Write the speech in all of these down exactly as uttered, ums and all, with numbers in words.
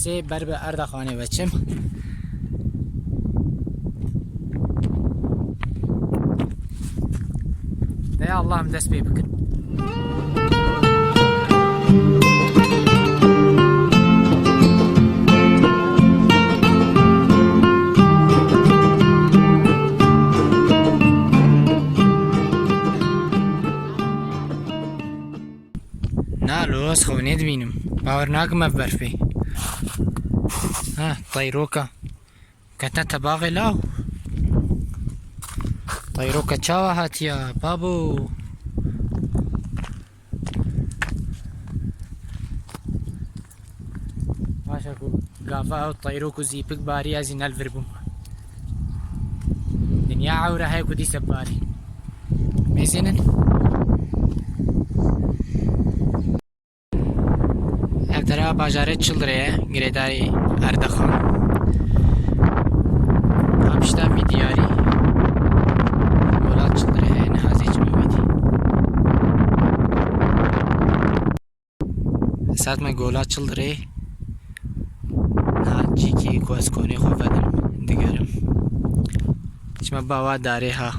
Ê ber bi Erdaxanê veçim. De ya Allah em dest pê bikin. Na, lo ez xewnê dibînim. Bawer nakim ev berfê. Ha, teyroka. Ketine te baxê law. Teyroka çawa hatiya, babo? Baş e ku gava ew teyrok û zîpik barî, ez jî ne li vir bûm. Dinya ewre heye ku dîse barî. Mêzênin. Ev dera bajarê Çildirê ye, girêdarî Erdaxan. Ha pişta vî diyarî Gola Çildirê heye, niha zê çi bibîtî. Saet me Gola Çildirê. Niha cîkî ku ez konê xwe vedim digerim. Çima bawa darê ha.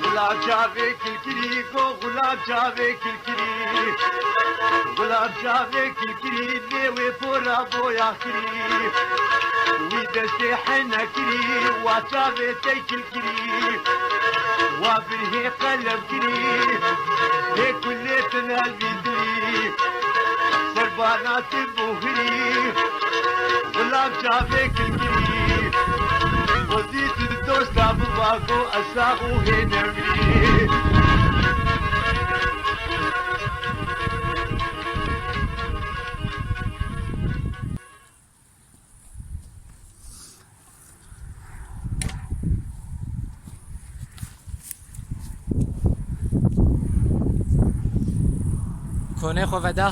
Gulab çavê kilkirî, go gulab çavê kilkirî. Gulab çavê kilkirî, lê wê pora boya kirî. Wî destê hene kirî, wa çavê tey kilkirî. Wa birhê qelem kirî, lê kulê tine li vî dilî. Serbana tu bû hirî, gulab çavê kilkirî. Xwezî tu di dosta biba, go ez sax û hê nemirî. Konê xwe veda.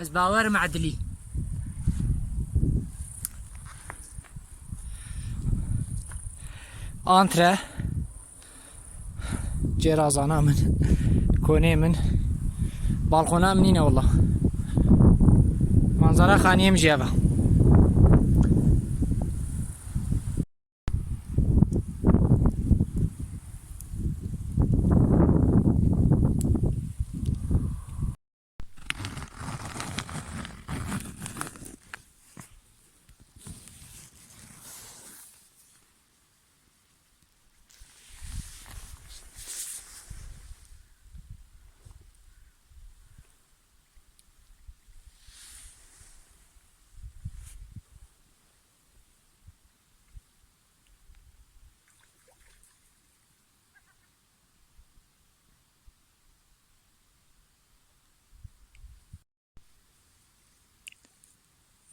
Ez bawerim edilî. Antre. Cêrazana min. Konê min. Balkona min nîne wela. Manzara xaniyê min jî ev e.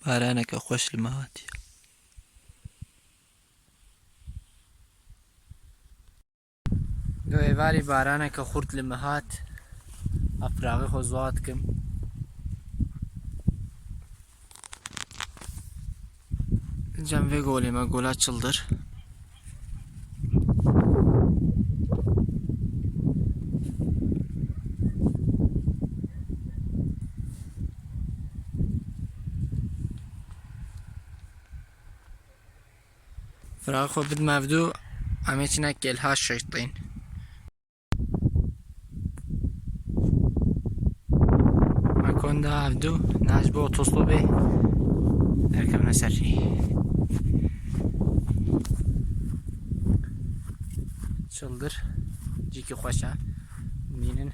Baraneke xweş li me hatiye. Di êvarî baraneke xurt li me hat. Ev firaxê xwe ziwa dikim. Cem vê golê me, gola Çildir. Firaxê xwe bidime evdû, em ê çine kêlha şeytîn. Me konda evdû, niha ji bo otostopê derkevine ser rê. Çildir, cîkî xweş e. Mînin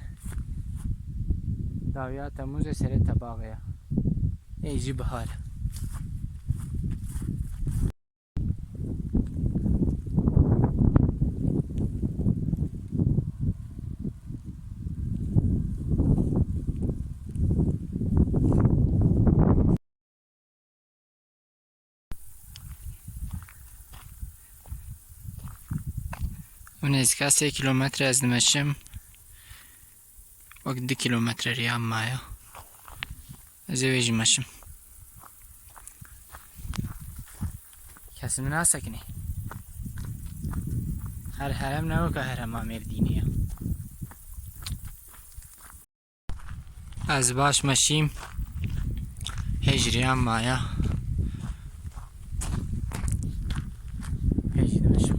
dawiya Temûzê serê tebaxê ye. Ê jî bihar e. Û nêzîka sê kîlometre ez dimeşim. Wek du kîlometre riya maye. Ez ê wê jî meşim. Kes min nasekinî. Her herem ne weke herema Mêrdînê ye. Ez baş meşîm. Hêj riya maye. Hêj dimeşim.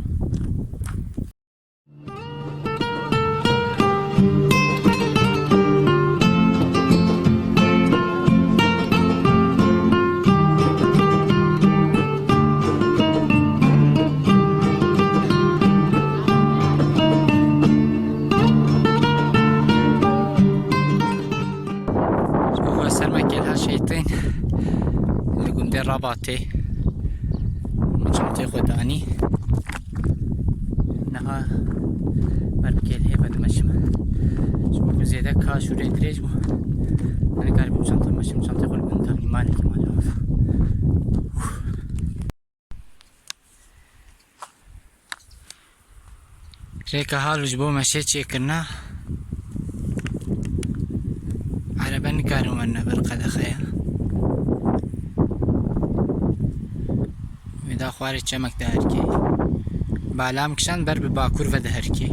Ji bo xwe ser me kêlha Şeytên li gundê Rabatê. Min çantê xwe danî. Niha ber bi kêlhê ve dimeşim. Ji bo ku zêde kaş û rê dirêj bû, nikaribûm çanta meşim, çantê xwe li gund danî, malekî mala. Rêka hal û ji bo meşê çêkirina, erebe nikarin werine ber qedexeya. Wêda xwarê çemek diherikê. Balam kişand ber bi bakur ve diherikê.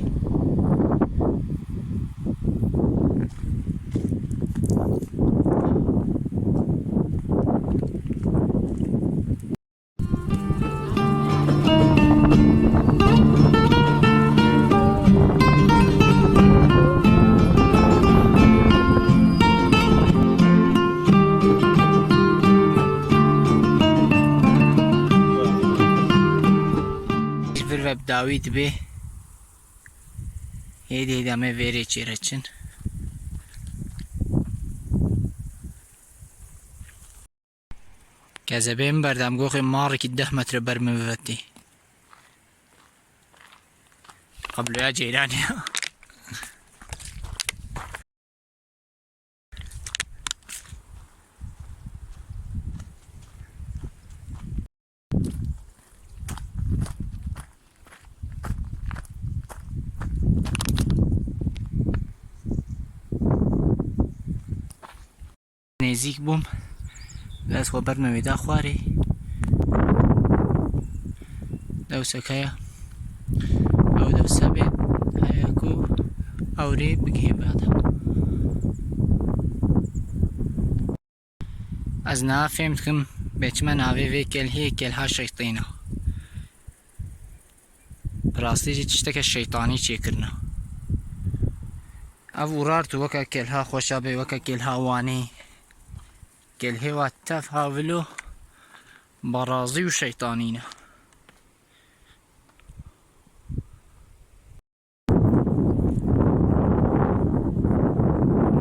Ji vir ve bi dawî dibe. Hêdî hêdî em ê vêrê çêre çin. Kezebê min berdem goxê marekî deh metre ber min bivetî. Qabloya ceyranê ya. Nêzîk bûm. Ez xwe berme wê da xwarê. Dewsek heye. Ew dewse bê heye ku ew rê bigihê bi adam. Ez niha fêm dikim bê çima navê vê kelhê Kelha Şeytîn e. Bi rastî jî tişteke şeytanî çêkirine. Ev Urartu weke Kelha Xweşabê, weke Kelha Wanê. Kelhê wa tev havilo, barazî û şeytanî ne.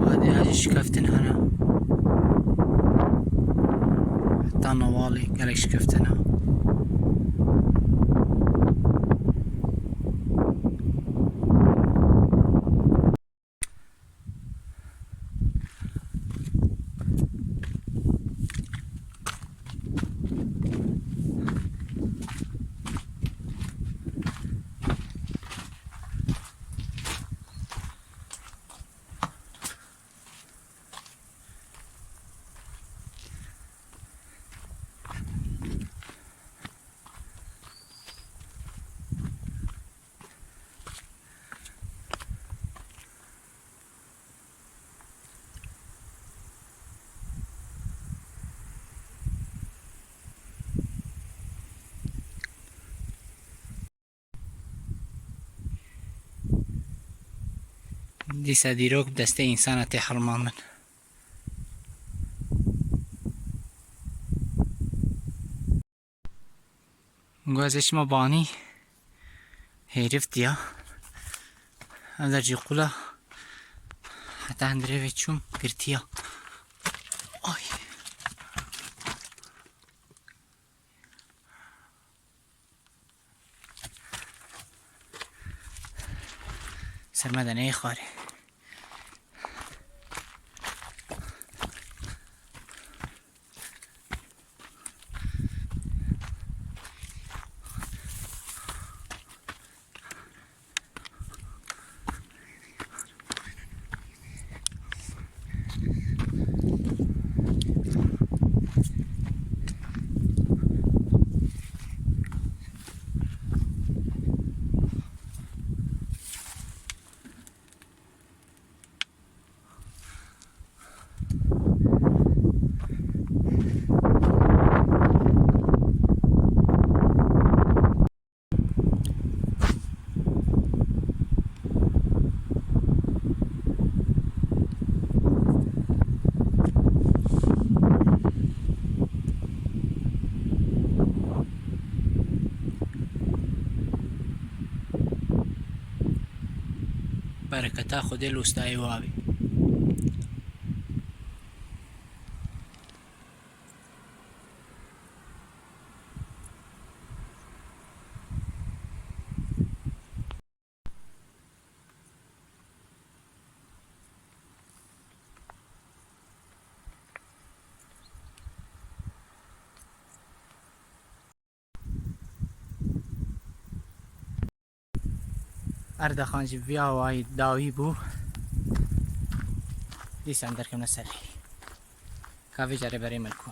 Hadi hadi şikeftin hene. Heta nawalê gelek şikeftin ha. Dîsa dîrok bi destê însana tê hermandin. Go ez ê çima banî hêrif diya. Ev der jî qula. Heta hundirê vê çûm, girtiya. Ay. Ser me de neyê xwarê. Bereketa Xwedê li wistayê we be. Erdexan jî vî awayî dawî bû. Dîsan derkevne ser rê. Ka vê carê berê me li ku.